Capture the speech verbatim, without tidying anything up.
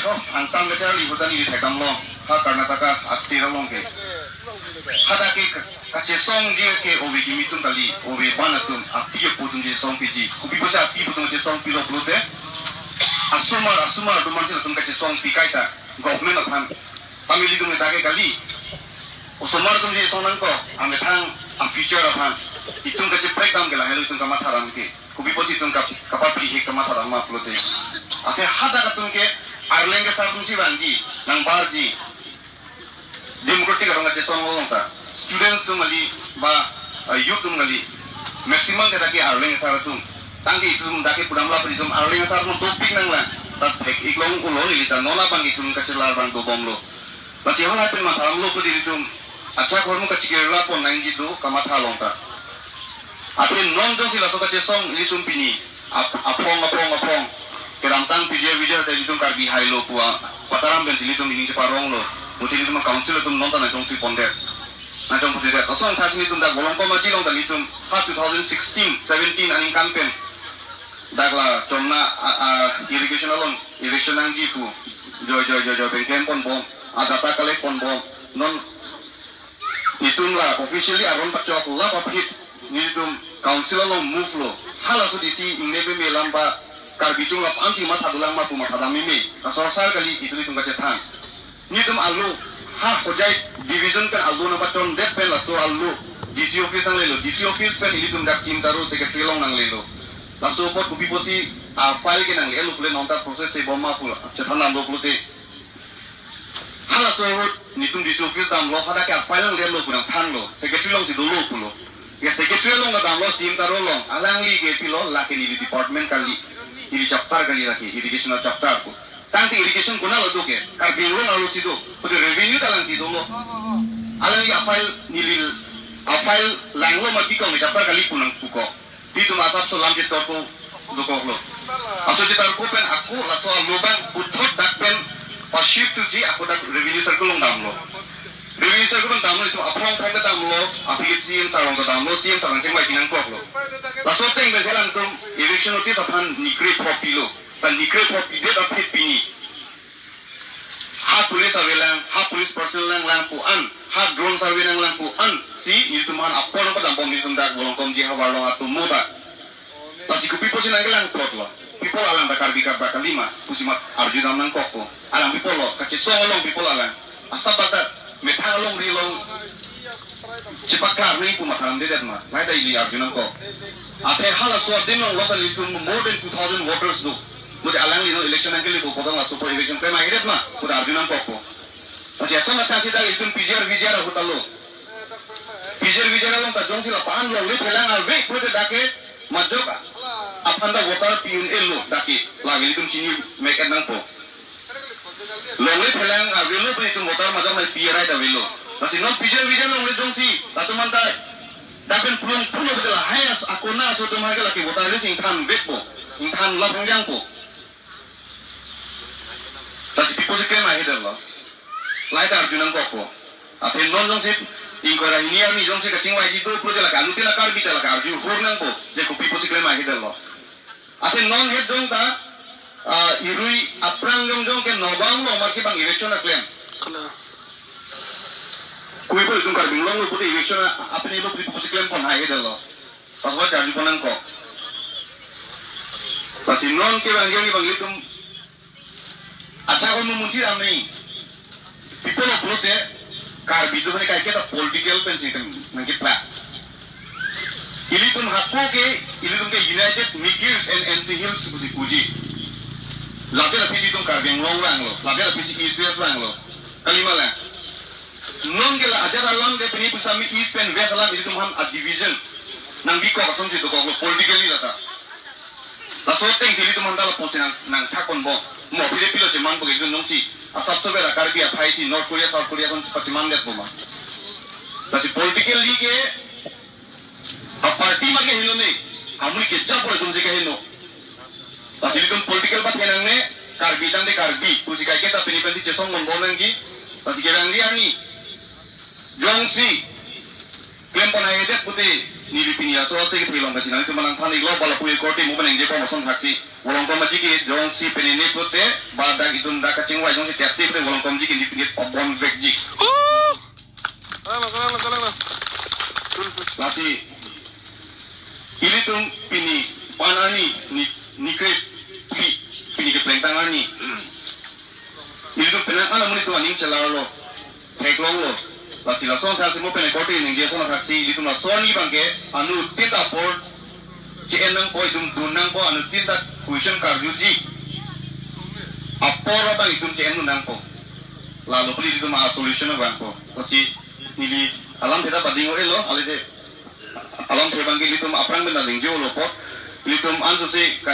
To, angtan kacharli ahut ta neli thekdamlo, ha Karnataka a-state along ke. Hadak ke ka-, kachesongji ke ove kimi atum kali, ove abang atum, api apo atum chesongpiji. Kopi pusi api apo atum chesongpilo pulote, asomar, asomar atum ansi latum kachesongpi kaita, government aphan. Tame ilitum dak ke kali. Osomar atum chesong nangkok, amethang, a-future aphan. Itum kacheprek dam ke lahelo itum kamatha dam ke. Kopi pusi itum kap-, kapaphi he kamatha dam ma pulote. Athe hadak atum ke Arleng asar atumsi vangji, nangbarji. Democratic arong kachesong along ta. Students atum kali ba, uh, youth atum kali. Maximum ke dak ke Arleng asar atum. Tangte itum dak ke pudam lapen itum Arleng asar atum dopik nanglang. Ta thek-ik long pulo neli ta non abang itum kachelar abang dobomlo. Lasi halahai pen matha damlo pu ilitum. Achak ahormu kachikirla pon nangji do kamatha along ta. Athe non jongsi laso kachesong ilitum pini. Ap-, aphong, aphong, aphong. Kedamtang P G R V G R ta ilitum Karbi hailo pu a-, pataram pensi ilitum ining cheparonglo. Muthe ilitum council atum non ta nangchongsi pondet. Nangchong pondet. Asong thas ilitum dak Volongkom Aji along ta ilitum. Ha two thousand sixteen, seventeen aningkan pen. Dak la Chomna, a, a, irrigation along, irrigation nangji pu. Joi, joi, joi, joi, pen klem ponbom. A data collect ponbom. Non itum la officially aron pachok la papit nelitum council along move lo. Halaso D C ingne meme alam ba Karbi atum la ansi matha dolang ma pu matha dam meme. Kasor sar kali itum itum kachethan. Nelitum alo ha Hojai division pen alo nangpachondet pen laso alo D C office nanglelo. D C office pen ilitum dak sim taro secretary along nanglelo. Laso apot kopi pusi a-file ke nanglelo pule non ta process se bom ma pu chethan damlo pulote. Halaso ahut nelitum D C office damlo, hadak ke a-file nanglemlo pu nangthanlo, secretary alongsi dolo pulo. Ya secretary along ta damlo, sim taro along, alangli ke pilo, lake neli department kali, neli chapter kali lake, irrigation a-chapter pu. Tangte irrigation konatlo do ke, Karbi Anglong arlosi do, pute revenue ta alangsi dolo. Alangli a-file neli, a-file langlo ma bikong neli chapter kali pu nangpuko. Nelitum asapso lam chetorko dokoklo. Laso chetorko pen ako laso alo abang puthot dak pen pa-shift thuji ako dak revenue circle along damlo. Revenue circle along damlo itum aphong aphong kedamlo, aphi ke C M sir along kedamlo, C M sir along chingvai pinangkoklo. Laso ateng pen selang itum eviction notice aphan nikre pho pilo. Ta nikre pho pidet aphi pini. Ha police avelang, ha police personnel nanglang pu an, ha drone survey nanglang pu ansi, nelitum aphan apor nangpadambom nelitum dak Volongkom Aji havar along atum mo ta. Lasi kopi pusi nangkelang plot lo. People alang ta Karbi Karbi kalima, pusi mat arju dam nangkokpo. Alang people lo, kachesong along people alang. Asap batat, methang alongri along. Chepaklar nangji pu matha damdedet ma. Lahai ta ili arju nangkok. Athe halaso adim along lo ta nelitum more than two thousand voters do. Muthe alangli non election nangkele pu apot laso apor eviction klem ahidet ma, pu ta arju nangkokpo. Lasi asong athasi dak itum P G R V G R ahut alo. P G R V G R along ta jongsi lapu-an longle phelang ave pulote dak ke majok aphan ta voter pi-un-elo dak ke. Lake itum chini mek-et nangpo. Longle phelang avelo pu itum voter majok nangpi arai ta avelo. Lasi non P G R V G R longle jongsi latum anta dak pen plung pulo pulote lahai as-, akona aso atum aphan ke lake voter list ingthan vekpo, ingthan la phangjangpo. Lasi kopi pusi klem ahedetlo. Lahai ta arju nangkokpo. Athe non jongsi ingkoi ra hini arni jongsi kachingvaiji do pulote lake anuttin a-Karbi ta lake arju hor nangpo. Je kopi pusi klem ahedetlo. Athe non het jong ta, ah, irui aphrang jongjong ke Nagaon along mar ke bang eviction aklem. Kala. Koi pu itum Karbi Anglong lo pulote eviction a-, apni lo kopi pusi klem pon ahedetlo. Pasal charju pon nangkok. Lasi non ke bang jong bang itum acha ko mumunthi dam nangji. People of Bru te Karbi atum aphan kaiketa political pensi itum nangkepla. Ilitum hako ke, ilitum ke United Mikir and N C Hills pusi puji. Lapen aphi si itum Karbi Anglong vanglo, lapen aphi si East West vanglo. Kalima la. Non ke la ajat alam ke pini pusitame East pen West alam ilitum aphan a-division nangbikok asonsi dokoklo politically lata. Laso atengsi ilitum aphan ta lapusi nang, nangthak ponbom. Mo pide pilo cheman po ke jun jongsi. Asapso bera Karbi aphai si North Korea, South Korea asonsi pachemandetpo ma. Lasi politically ke a-party mar ke helo ne. Amui ke chapo atumsi kehelo. Lasi ilitum political ba thenang ne, Karbi tangte Karbi. Pusi kaiketa pini pensi chesong ponbom nangji. Lasi kevangji arni. Jongsi klem pon ahedet pute neli pini aso ase kethe along kachinang itum aphan nangthan-iklo ba lapu ekorte mo penang je pon asong thaksi. Volongkom aji ke jongsi penene pulote, ba dak itum dak kachingvai jongsi tiap tiap pulote volongkom aji ke neli pini pabon vekji. Oh! Kalang, kalang, kalang, kalang. Lasi, ilitum pini pan arni, ni, ni kre, pini, pini keplengtang arni. Ilitum penang an amonit atum aning chelarlo, theklonglo. Lasi lason thaksi mo pen korte ningje ason thaksi ilitum lason ni abangke anuttin ta apor che-en nangpo, itum dun nangpo, anuttin ta question karjuji. Apor abang itum che-en nangpo. Lalo puli ilitum a-solution abangpo. Lasi neli alamthe ta pading-o-elo, alide alamthe abangke ilitum aphrang pen ta ningje-olo po. Ilitum ansose ka-